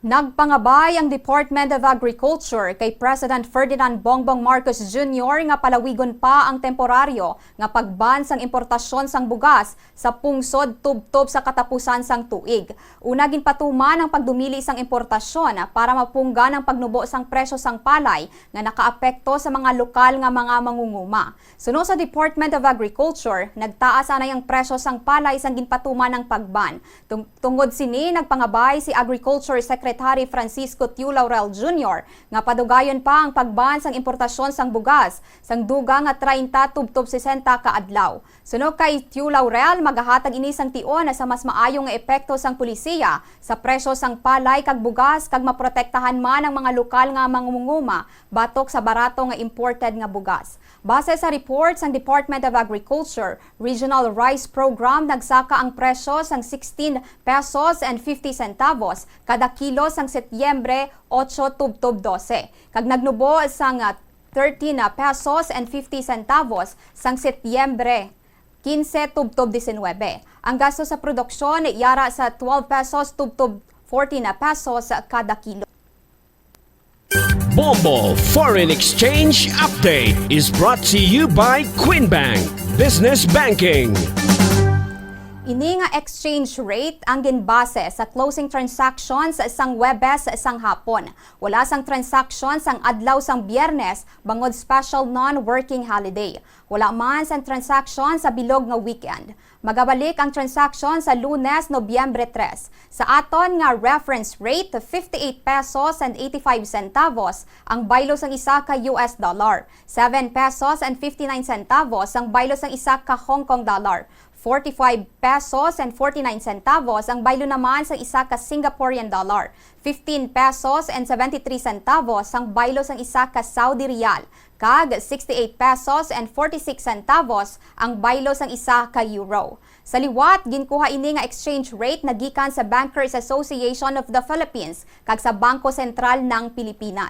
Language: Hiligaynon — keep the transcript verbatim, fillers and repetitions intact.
Nagpangabay ang Department of Agriculture kay President Ferdinand Bongbong Marcos Junior nga palawigon pa ang temporaryo nga pag-ban sang importasyon sang bugas sa pungsod tubtob sa katapusan sang tuig. Una, ginpatuman ang pagdumili sang importasyon para mapunggan ang pagnubo sang presyo sang palay nga nakaapekto sa mga lokal nga mga mangunguma. Suno sa Department of Agriculture, nagtaas anay ang presyo sang palay sang ginpatuman ang pag-ban. Tung-, tungod sini, nagpangabay si Agriculture Secretary Francisco Tiu Laurel Junior nga padugayon pa ang pag-ban sang importasyon sang bugas sang dugang nga treinta tubtob sesenta ka adlaw. Suno kay Tiu Laurel, magahatag ini sang tion sa mas maayo nga epekto sang polisiya sa presyo sang palay kag bugas kag maprotektahan man ang mga lokal nga mangunguma batok sa barato nga imported nga bugas. Base sa report sang Department of Agriculture, Regional Rice Program, nagsaka ang presyo sang sixteen pesos and fifty centavos kada kilo sang Setyembre ocho tubtob dose, kag nagnubo sang, ah, thirteen pesos and fifty centavos sang Setyembre quince tubtob diecinuebe. Ang gasto sa produksyon yara sa twelve pesos tubtob fourteen pesos kada kilo. Bombo Foreign Exchange Update is brought to you by Queen Bank Business Banking. Ini nga exchange rate ang ginbase sa closing transactions sang Huwebes sang hapon. Wala sang transaction sang adlaw sang Biyernes bangod special non-working holiday. Wala man sang transaction sa bilog nga weekend. Magabalik ang transaction sa Lunes, Nobyembre tres. Sa aton nga reference rate, fifty-eight pesos and eighty-five centavos ang baylo sang isa ka U S dollar, seven pesos and fifty-nine centavos ang baylo sang isa ka Hong Kong dollar, forty-five pesos and forty-nine centavos ang baylo naman sang isa ka Singaporean dollar, fifteen pesos and seventy-three centavos ang baylo sang isa ka Saudi riyal, kag sixty-eight pesos and forty-six centavos ang baylo sang isa ka euro. Sa liwat, ginkuha ini nga exchange rate nagikan sa Bankers Association of the Philippines kag sa Bangko Sentral ng Pilipinas.